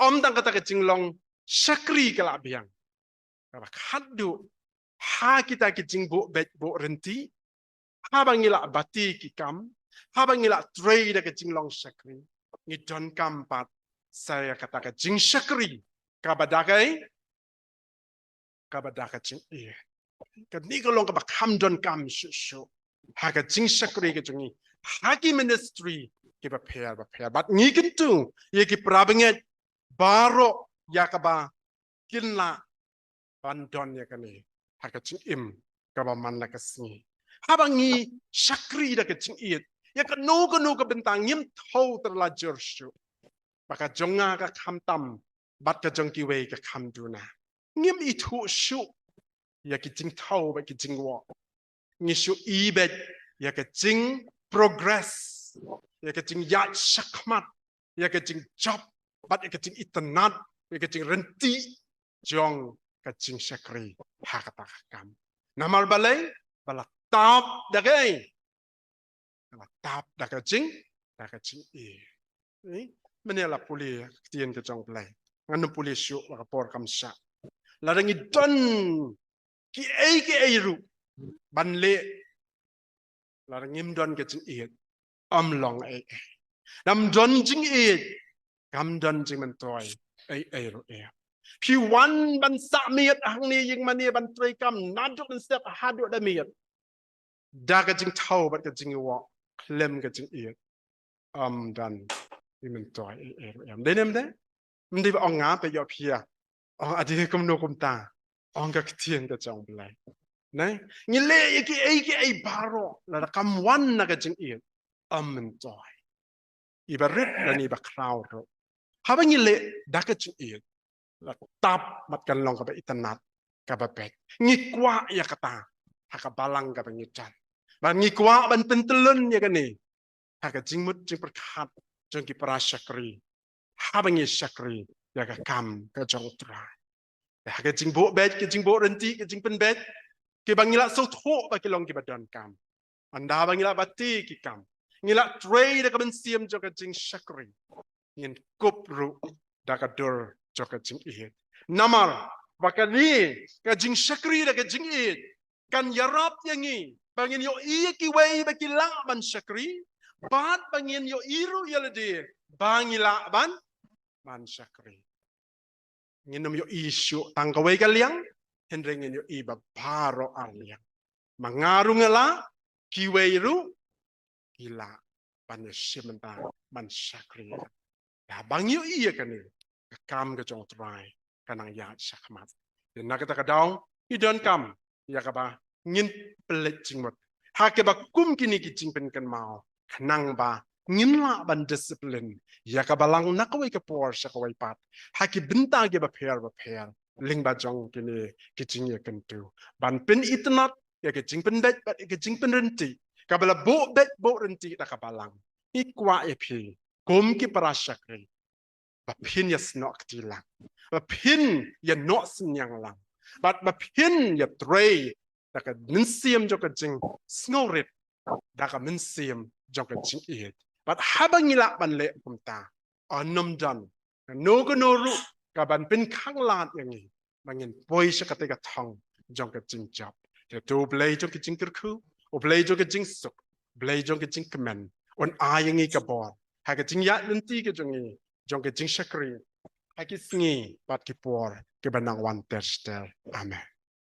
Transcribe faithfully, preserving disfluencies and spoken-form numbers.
Ym tang kata ka jinglong shakri ka la biang, kaba khatduh ha kita ki jingbuh beit buh rynti, haba ngi la bati ki kam, haba ngi la trei da ka jinglong shakri, ngi donkam pat sa ïa kata ka jingshakri kaba da ka, kaba da ka jingïeit. Kane ka long kaba kham donkam shuh shuh ha ka jingshakri ka jong ngi ha ki ministry kiba pher ba pher. Bad ngi kyntu ïa ki para bangeit baroh ïa kaba kin lah ban don ïa kane ha ka jingim kaba man la ka sngi. Haba ngi shakri da ka jingïeit ïa kano kano ka bynta, ngim thew tyrla jur shuh ba ka jong nga ka kham tam bad ka jong kiwei ka kham duna. Ngim ithuh shuh ïa ki jingthew bad ki jingwoh. Ngi shu i beit ïa ka jing progress, ïa ka jingïaid shakhmat, ïa ka jingjop bad ïa ka jingitynnad, ïa ka jingrynti jong ka jingshakri ha kata ka kam. Namar balei? Ba la tap da kaei? Ba la tap da ka jing, da ka jingïeit. Eh? Mynne la pule ka ktien ka jong U Blei. Ngan ym pule shuh ba ka por kam shah. Lada ngi don kiei kiei ruh ban leh, lada ngim don ka jingïeit, ym long ei ei. Lada ym don jingïeit, kam don jingmyntoi ei ei ruh ei. Phi wan ban sah miet hangne ïing mane ban trei kam naduh mynstep haduh da miet da ka jingthew bad ka jingwoh khlem ka jingïeit, ym don jingmyntoi ei ei ruh ei. Dei ne ym dei? Ym dei ba ong nga peit ïoh phi ïa. Ong ade kumno kumta. Ong ka ktien ka jong U Blei. Ne? Ngi leh ïa kiei kiei baroh lada kam wan na ka jingïeit, ym myntoi. Iba rit lane iba khraw ruh. Haba ngi leh da ka jingïeit, la tap bad kan long kaba itynnad, kaba beit. Ngi kwah ïa kata ha ka balang kaba ngi don. Bad ngi kwah ban pyntyllun ïa kane ha ka jingmut jingpyrkhat jong ki para shakri haba ngi shakri ïa ka kam ka jong U Trai. Ha ka jingbuh beit, ka jingbuh rynti, ka jingpynbeit, kiba ngi la sngewthuh ba ki long kiba donkam. Ynda ba ngi la bati ki kam, ngi la trei da ka mynsiem jong ka jingshakri, ngin kup ruh da ka dur jong ka jingïeit. Namar ba kane ka jingshakri da ka jingïeit kan ïarap ïa ngi ba ngin ïohi ïa kiwei ba ki lah ban shakri, bad ba ngin ïohi ruh ïa lade ba ngi lah ban, ban shakri. Ngin ym ïohi shuh tang kawei ka liang, hynrei ngin ïohi ba baroh ar liang. Ma nga ruh nga lah, kiwei ruh ki lah ban ïashim bynta, ban shakri. Ïa ba ngi ïohi ïa kane ka kam ka jong U Trai ka nang ïaid shakhmat. Te na kata ka daw, ngi donkam ïa kaba ngin pynleit jingmut ha kaba kum kine ki jingpynkynmaw, khnang ba ngin lah ban discipline ïa ka balang na kawei ka por sha kawei pat ha ki bynta kiba pher ba pher lyngba jong kine ki jingïakyntu, ban pynitynnad ïa ka jingpynbeit bad ïa ka jingpynrynti kaba la buh beit buh rynti da ka balang. Ngi kwah ïa phi kum ki para shakri ba phin ïa snoh kti lang, ba phin ïa noh synñiang lang, bad ba phin ïa trei da ka mynsiem jong ka jingsngewrit, da ka mynsiem jong ka jingïeit. Bad haba ngi lah ban leh kumta, yn ym don kano kano ruh ka ban pynkhang lad ïa ngi ba ngin poi sha kata ka thong jong ka jingjop. Te to U Blei jong ka jingkyrkhu, U Blei jong ka jingsuk, U Blei jong ka jingkmen, un ai ïa ngi ka bor ha ka jingïaid lynti ka jong ngi jong ka jingshakri ha ki sngi bad ki por kiba nang wan ter ter. Amen.